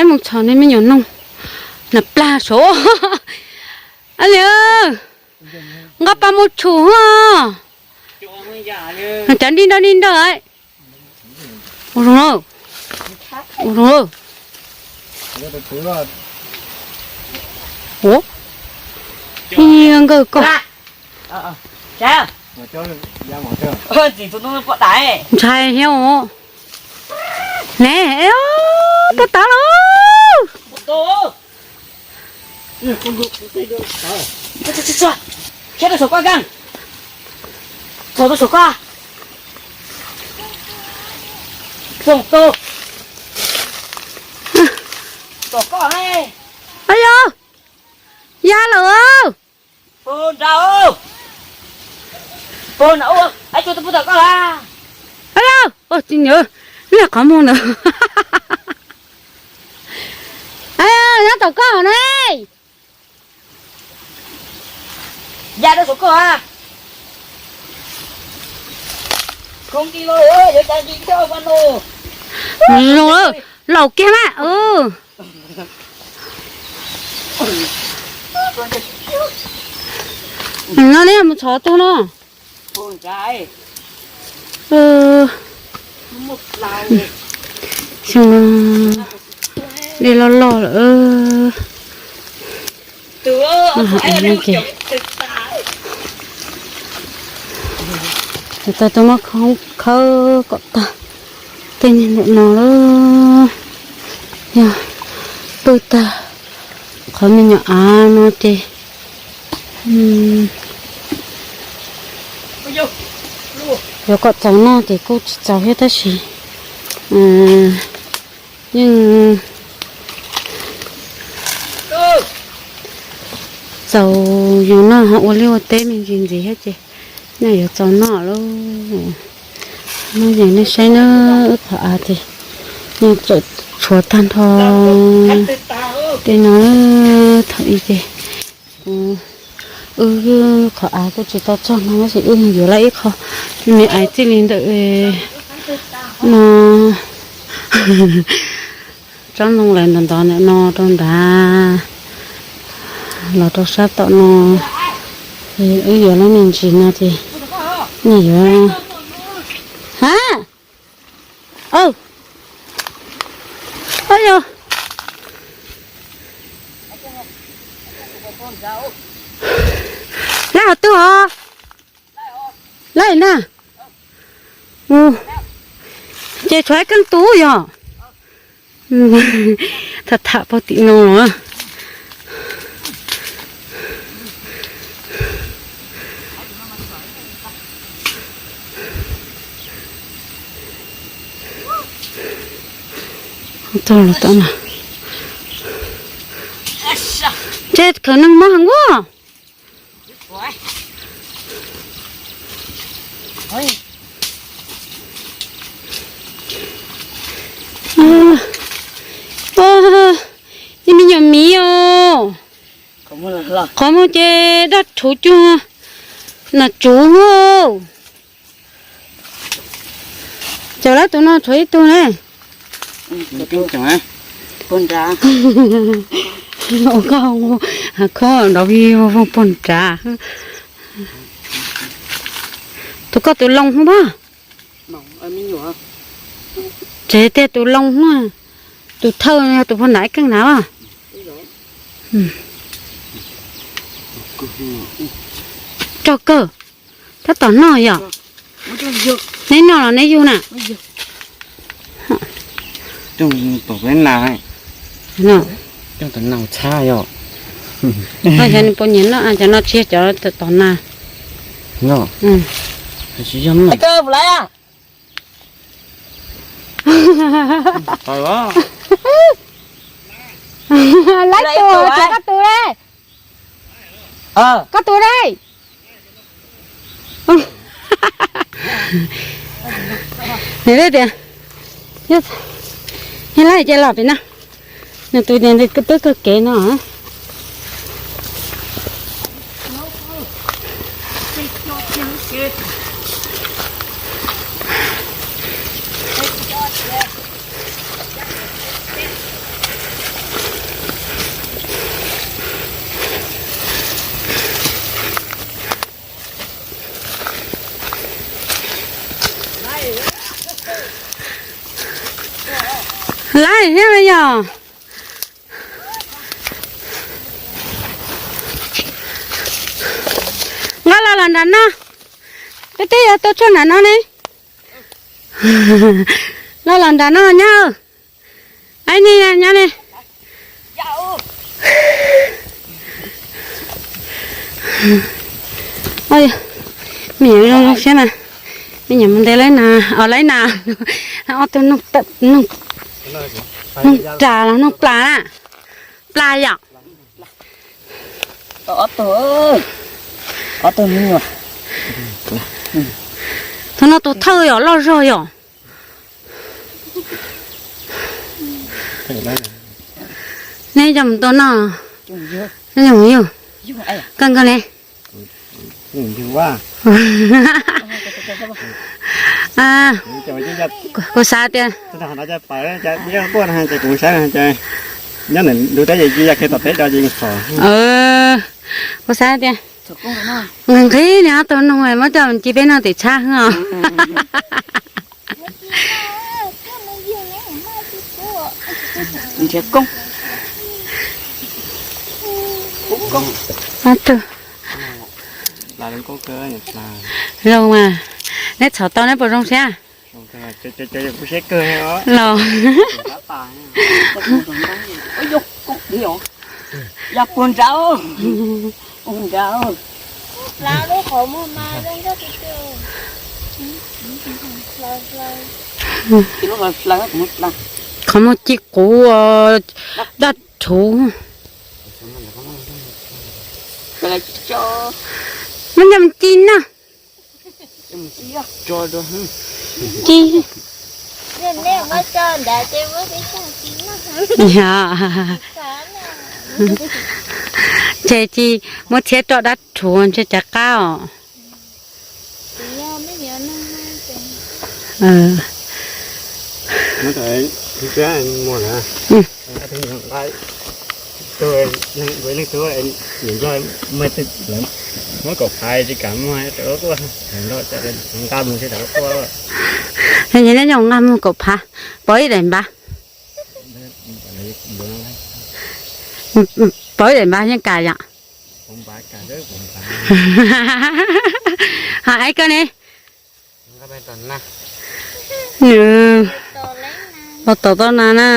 Mus txhom nej me nyuam noog na plag saud. Li, nqa pas mus tshum. Cov nti nrog nti nrog. Ua zoo, ua zoo. Ua, nkawg koj. Ntshai thiab os. Ne, tuaj tod lauj. Saib rau saum koj, Keej. Txog rau saum koj. Foom tus. Tom koj ne. Yog, ya lawm. Puag nrad, puag nrad, ib tug twb puag tom koj lawm. Tsis nyob, nyob qhov muag ntawd. Nyob tom koj na. Ya rau saum koj. Zoo, laus kiag mas. No ne, mus txhom tug no. Xyoo no dej loj loj lawm. Ces tau tuaj muab khawb kom tag tej niag ntawm no lawm. Yog pw tag qhov me nyuam av no ces yuav kom txaus noj ces kuj tsis txaus thiab tab sis yeej txaus yus noj ho ua liaj ua teb me ntsis ntxiv thiab ces noj yuav txaus noj lauj. Noj yeej nej saib na, wb qhov av ces yeej txawm tshuav tag nrho tej no. Thaum ub ces kuv, wb qhov av kuj tsis tau txog no tab sis wb mus yuav lawm ib qho me ais txij li ntawm no, tsob ntoo lawv ntov ntov ntawm no rau nrad los rau sab tom no. Wb yuav lawm me ntsis no ces nej yuav, ha, yog, laij ho twg os, laij na. Ces tshuav ib keeb tub yog. Tham tham pog tim no los. Txog los tom no. Ces khawv neeg mob heev ua. Ib me nyuam miv os. Qhov muag ces daj rhuv cuag nas tsuv. Cov lab tus no tshuav ib tug ne. Ua koj khob nrov vij voog puag nrad. Tus koj tus loo hub pab. Tsev tiag tus loo hub, tus thawj yog tus puag nrad ib keeg na. Rog kawg, tab tom noj yom. Neb noj los neb yug na. Cov no txhab yom. Cov no puas nyiam noj, cov no tsis yog cov tom na. Laib tus, koj tus dab. Koj tus dab. Nws tias, yog laib ces los pem no. Nws tus tias twb kawg kev no. Laib thiab yog. Nqa los los nram no. Twb twb yog tua tshuaj nram no ne. Los los nram no nyob. Aib, ni nyob ne. Me nyuam zoo zoo siab mas. Me nyuam mus ntes laib nas, os laib nas. Ob tug noog plas los noog plas na. Plas yom. Tus no tus thawj yom, loj zog yom. Neb coj mus tua noj. Neb yog yug, koj nkag ne. Kuv xav tias kuv xav tias nqhis nqhis nws ob tug noog muab coj mus ci peb noj tim tshab xwb os. Ob tug zoo mas, neb txhom tau neb puas zoo siab? Los qhov muag ci quv daj rhuv. Muab coj mus ci na. Ci. Ces ci muab txhiab roj dab rhuv ntshe cav qab os. Nyob nyob nqa mus kaum phav, pov ib daim npab. Pov ib daim npab yeej kam yom. Ho aib koj ne. Nws los tom tau na na.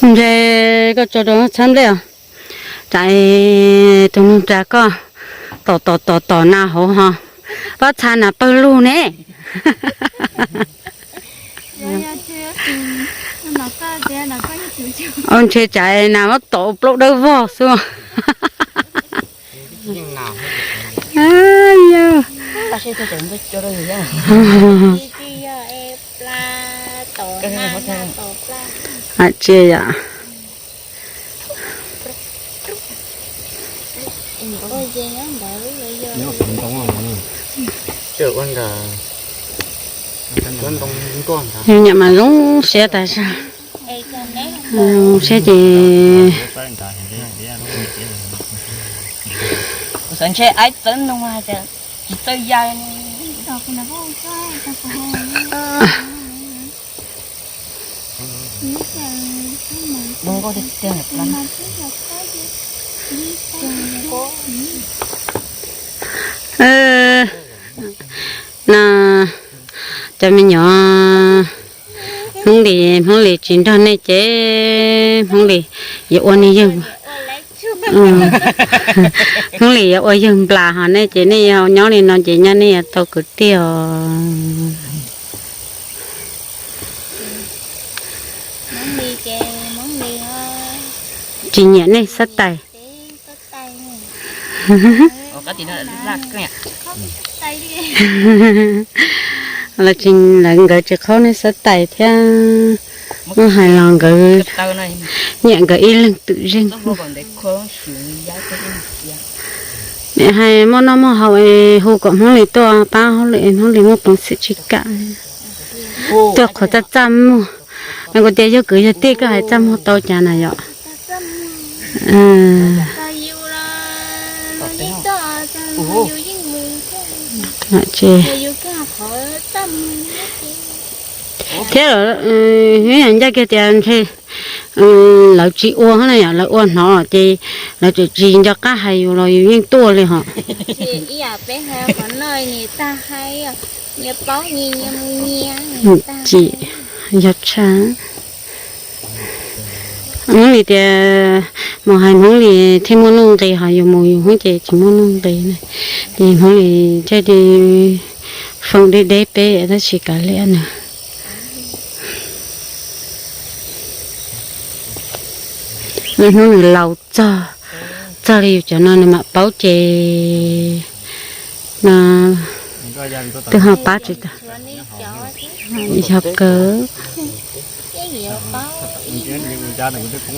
Ntshe koj tso rau txhab nplej os. Tsam tus noog ras koj tom tom tom tom nas hauv ho, pab txha nas pawg lug ne. Ntshe tsam nas muab tom plaub dawb vog xwb. Tsis yom. Nyiam mas zoo siab tas zog. Zoo siab ces No cov me nyuam Hmoob Lis, Hmoob Lis tsis nrog nej ces Hmoob Lis yuav ua neeg yawg, Hmoob Lis yuav ua yawg nplas ho nej ces nej nyob li no ces nyaj nej yuav tau kwv tij os. Tsis nyiam nej xab tais. Los tsis lawv nkawd tsis qhaub nej xab tais thiab, muab hais los nkawd nyiam nkawd ib leeg twm zeeg. Niam hais muaj noj muaj haus es hu kom Hmoob Lis tuaj pab hauj lwm es Hmoob Lis muaj peev xwm tsis kam. Tuaj qhov txaj txaj muag, Kuv tias yog kwv yog tij koj hais txaj muag tau cas na yom. Thiab ncaj kiag tias ntshe lawv tsis ua na yom, lawv ua hnov ces lawv tsis nco qab hais yus los yus yeej tuaj li hos. Tsis yog tshaj. Hmoob li tias mus hais Hmoob li thiaj muaj nuj nqis, ho yus mus yus Hmoob ces tsis muaj nuj nqis na. Ces Hmoob li thiaj li foob deb deb peb tab sis kav liam na. Lwm hnub nws laus txog, txog li yus cov no nws mam paub ces no twb ho pab tsis tau. Yog kawg,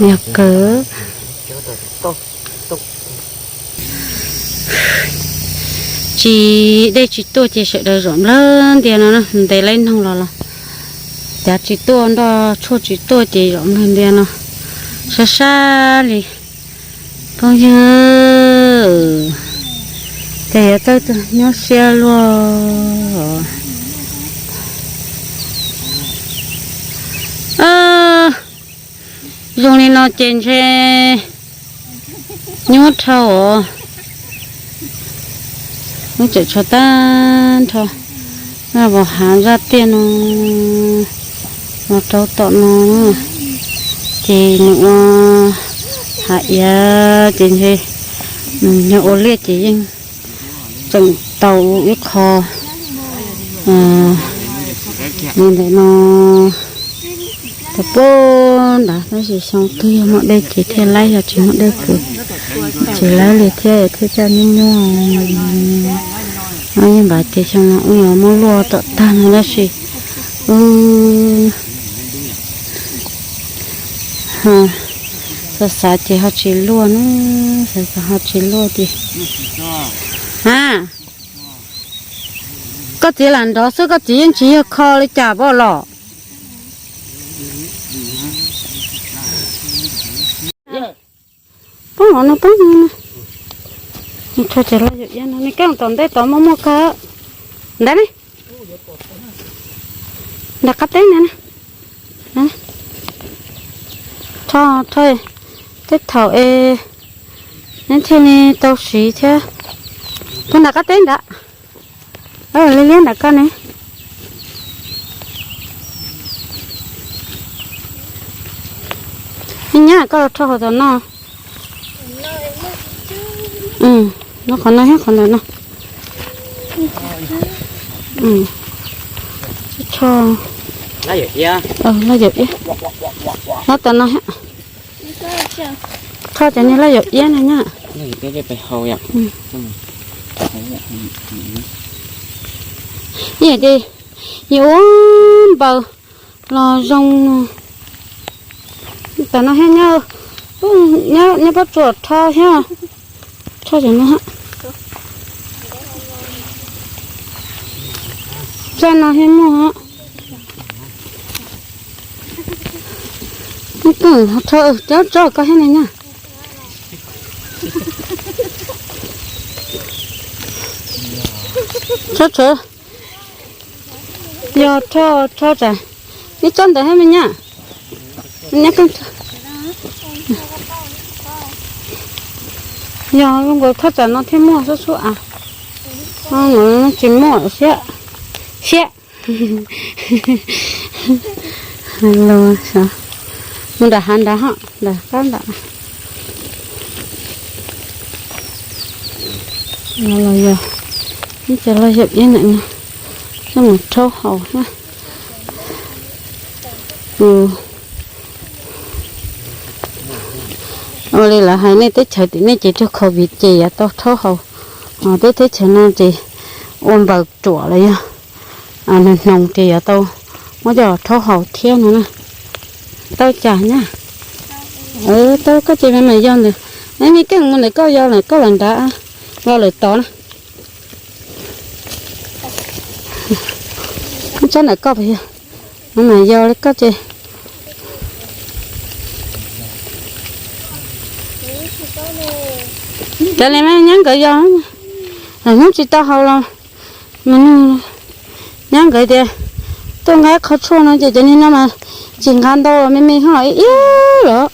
yog kawg. Tsis, dej tsis tuaj ces sawv daws zaum nplawg ntias no na, ntes laib noog los los. Cav tsis tuaj, nroj tshuaj tsis tuaj ces zaum nplawg ntias no sab sab li. Phooj ywg, ces yuav txawj nyob siab luaj. Zoo li no ces ntshe nyuaj dhau os. Lub tseem tshuav tag nrho, noj vos hav zaj tiaj no los rau tom no, ces nws ua hav iav ces ntshe nws ua liaj ces yeej tseem tau ib qho li ntawm no. Tau pab nrad tab sis xyoo twg yog muaj dej ces thiaj laib, yog tsis muaj dej ces tsis laib li thiab, thiaj coj nyuaj nyuaj. Yeej npaj ces xyoo no wb yuav muab luaj tom tag no tab sis wb xav xav ces ho tsis luaj na, xav xav ho tsis luaj ces. A, koj txiv lam nrov xwb, koj txiv yeej tsis yog kho li cas pom los. Poob no, poob no, nws rho ces laj yam iab no, nws keej tom ntej tod muaj muaj kawg. Ntawd ne, nram qab teb ntawd na. Rho, rho, tej thaum es neb thiaj li tau siv thiab. Rho nram qab teb ntawd. Liab liab nram koj ne. Nyab, koj los rho hauv tom no. No qhov no thiab qhov ntawm no. Rho, laj yam iab. No tom no thiab. Rho cov niag laj yam iab no nyab. Ib yam ces yus ua npaws los zoo no. Tom no thiab nyab, nyab pob tsuas rho thiab. Rho cov no, zaj no thiab muaj. Rho cov tso koj thiab ne nyab. Tso tsawv. Yog rho, rho tsam, neb tsob ntawd thiab me nyab. Yog zoo nkaus thaj tsam no thiaj muaj xub xub a. Tsis muaj siab, siab. Mus nram hav nrad ho, nram qab nram. Los yog, ib co laj yam iab ntawm no, coj mus rhaub haus na. Ua li lawv hais nej teb chaws tim nej ces raug covid ces yuav tau rhaub haus, ho peb teb chaws no ces ua npaws ruam los yog hnoos ces yuav tau muab coj rhaub haus thiab no na. Tau cas nyab? Tau, koj ces me mas yog ntawd, me keej mus ntawm koj, yog ntawm koj lawm nrad, los lawm tod na. Tsob ntawm koj puas yog? Me mas yog li koj ces Cov li mas nyab nkawd yog, lawv hnub tsis tau haus los mas nug, nyab nkawd tias tuaj nqa qhov tshuaj no ces cov niag no mas tsis nqa ntau los me me ho los ib iab los.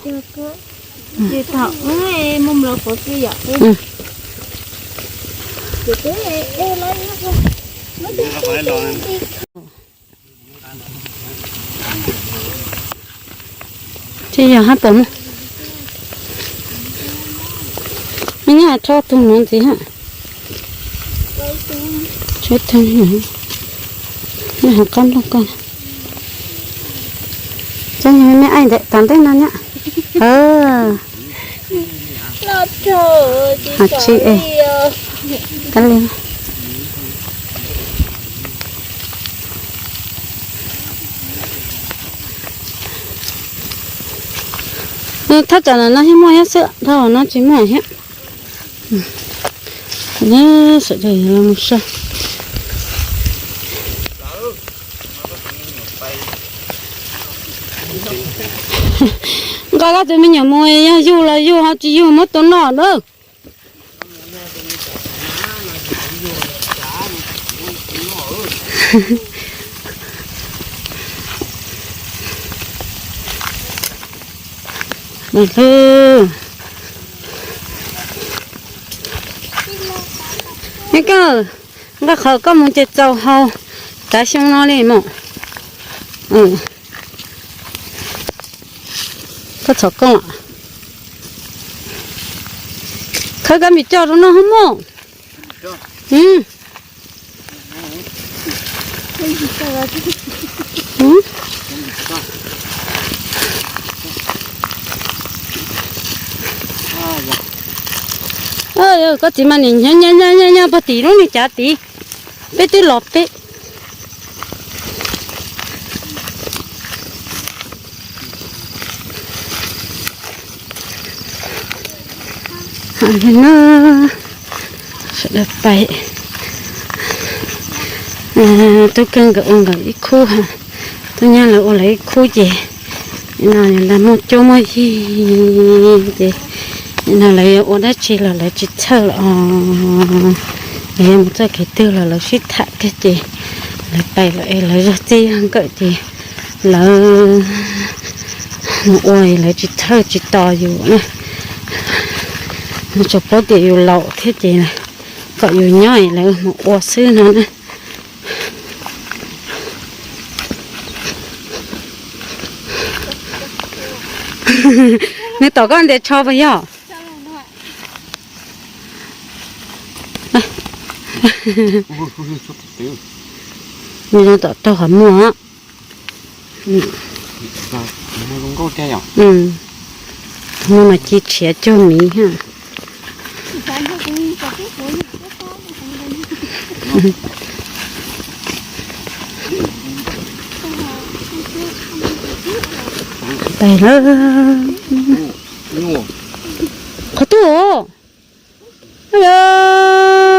Ces yog hab pom muaj, me nyab rho tug nuav ntxiv hab. Tsheb thawj, nyob hauv qab nplooj koj. Txhob nyuag me aim ntawm tom ntej no nyab. Tsi es, kab li. Thaj tsam no thiab muaj thiab xwb, dhau no tsis muaj thiab. Sawv daws mus saib. Nqa koj tus me nyuam mus, yog yug los yug, ho tsis yug muab tua noj na. Koj nqa qhov koj mus ces txaus hau tav xyoo no li mas. Koj txhom koj, khawb kab npis coj rau noj hab mog. Koj txiv mas nim nyob nyob nyob pog tim lub niag cav tid, peb twb los peb. Sawv daws pais, tub kawg nkawd ua nkawd ib khub, tub nyab lawv ua lawv ib khub ces no nrag muaj cuab muaj yig ces no lawv yuav ua dab tsi los lawv tsis txhawj los, lawv yuav mus txoj kev twg los lawv sib tham kawg ces lawv pais lawm es lawv zog txij zog nkawm ces lawv mus ua lawv tsis txhawj tsis tos yus na. Tsuas paub tias yus laus thiab ces kom yus nyob lawv mus ua xwb no na. Nws tom koj ntes tsho puas yog? Nws zoo tom taug qhov muag. Muag mas ci tshiav cuag miv. Pais lawm. Qhov twg os?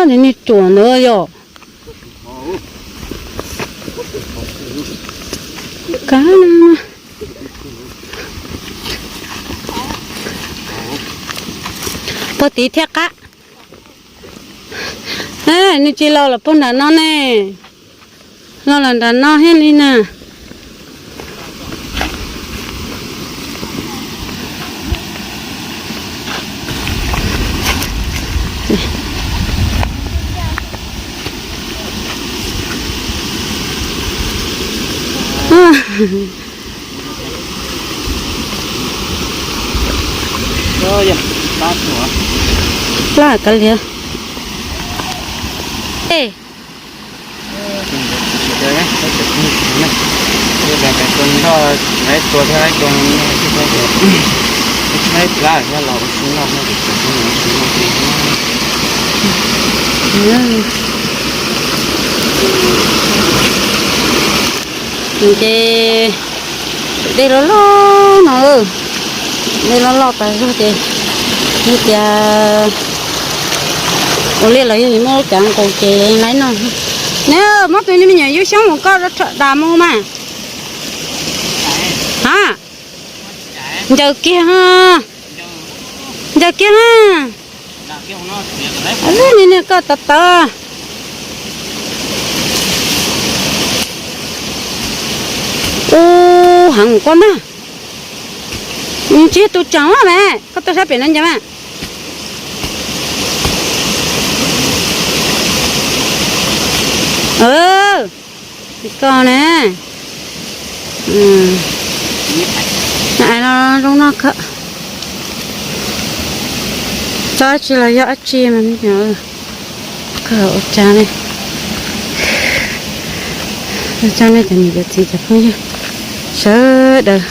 Nws niag ruam ntawd yog. Kab, pog tiv thiab qab. Nws tsis los los pog nram no ne. Los los nram no thiab li na. Plab kav liam. Ces dej loj loj no, dej loj loj tas zog ces yog tias ua liaj los yog muab lub kav nqus ces laib noj. Neb muab tus me nyuam yub xyoob mus koj rau das mus mas. Ha, ncaws kiag, ncaws kiag. Niag niag koj tawv tawv. U, heev koj na. Tsis yog tus tseem mas, koj tuaj sab pem no nce mas. Koj na. Ais los zoo no kawg. Txhob dab tsi los yog dab tsi mas, ua cas ne, ua tsaug nej cov niam cov txiv cov phooj ywg sawv daws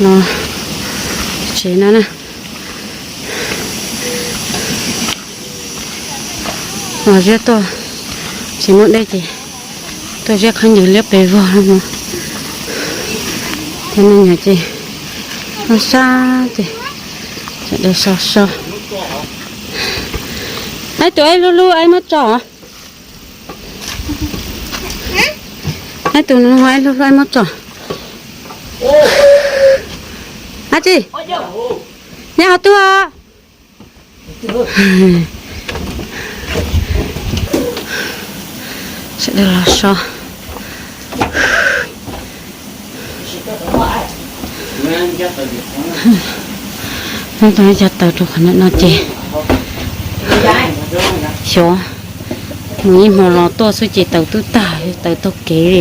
los tsev no na. Los ziab tuaj, tsis muaj dej ces tuaj ziab khaub ncaws liab pes vog no. Cov me nyuam ces sab sab ces sawv daws so so. Aib tus aib hlub hlub aib muab tso. Aib tus no aib hlub hlub aib muab tso. Ab tsi, nyob qhov twg? Sawv daws los so. Hnub no cov taws rau qhov no ces xyov mus ib hmo los tuaj xwb ces taws twb tag, taws taug kev li.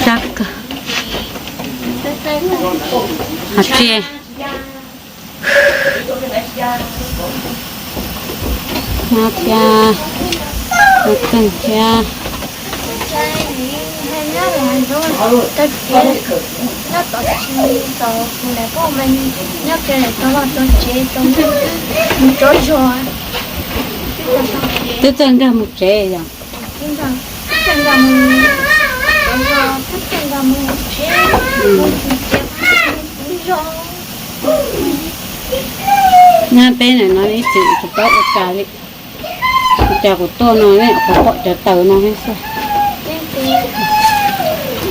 Sab kawg. Hais tias nyob thiab, nyob kawg thiab. Twb txawj nkag mus tsev yom. Nyab peb ntawm no ib txwm tsis paub ua cas li. Ua cas kuv tuaj no kuv pom cov taws no xwb.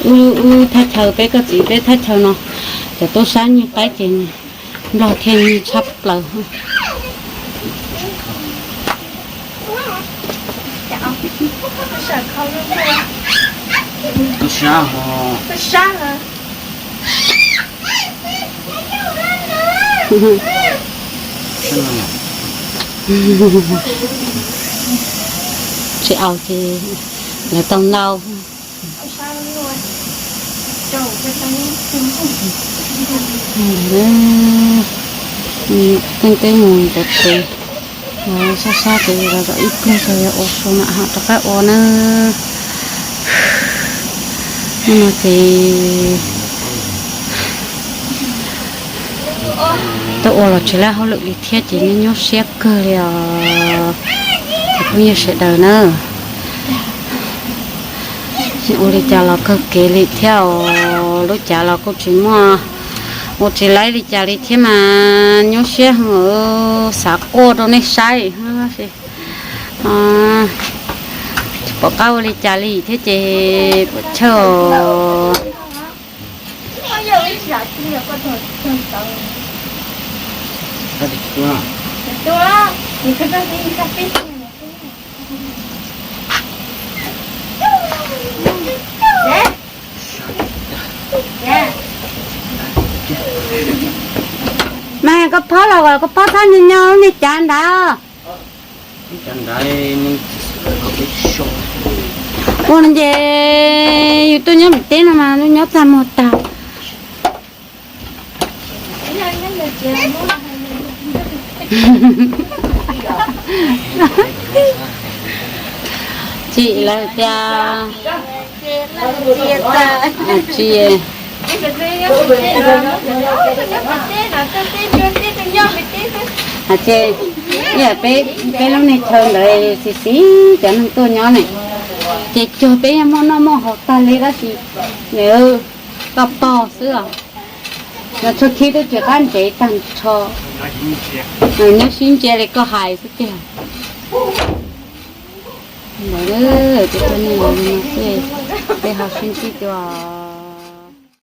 Wb thaj chaw peb, koj txiv peb thaj chaw no, cov tub sab nyiag qaib ces nplog thiaj nyiag tshaj plaws. Tsis aus ces lawv tau ntau. Keej teb mus cov tsev sab sab ces los zaum ib pliag tso, yog ua su mam ho rov qab ua na. Hnub no ces tuaj ua los tsis lab hauj lwm li thiab ces nyuaj nyuaj siab kawg li os. Ces kuj yog sawv daws na, ua li cas los kawg kev li thiab os. Lub cav los kuj tsis muaj, ua tsis laib li cas li thiab mas nyuaj siab heev, xav quaj rau nej saib. Tsis pom qab ua li cas li thiab ces puas chawj os. Mas koj phob los koj phob txhob nyo nyo lub niag cav ntawd. Ua no ces yus tuaj nyob Nplog teb no mas lub nyob txaj muag tag. Tsis lawv tias tsis hais tias peb lub niag chaw ntawd xis xis cov neeg tuaj nyob ne, ces cuag peb yeej muaj noj muaj haus tag li tab sis nws koj pog xwb os. Los tshuav khib twb tsis qab ntsev tag nrho. Nyob sib ntsia li koj hais xwb tiag. Ntawd, ces txog niaj hnub no xwb, peb ho sib ntsib dua.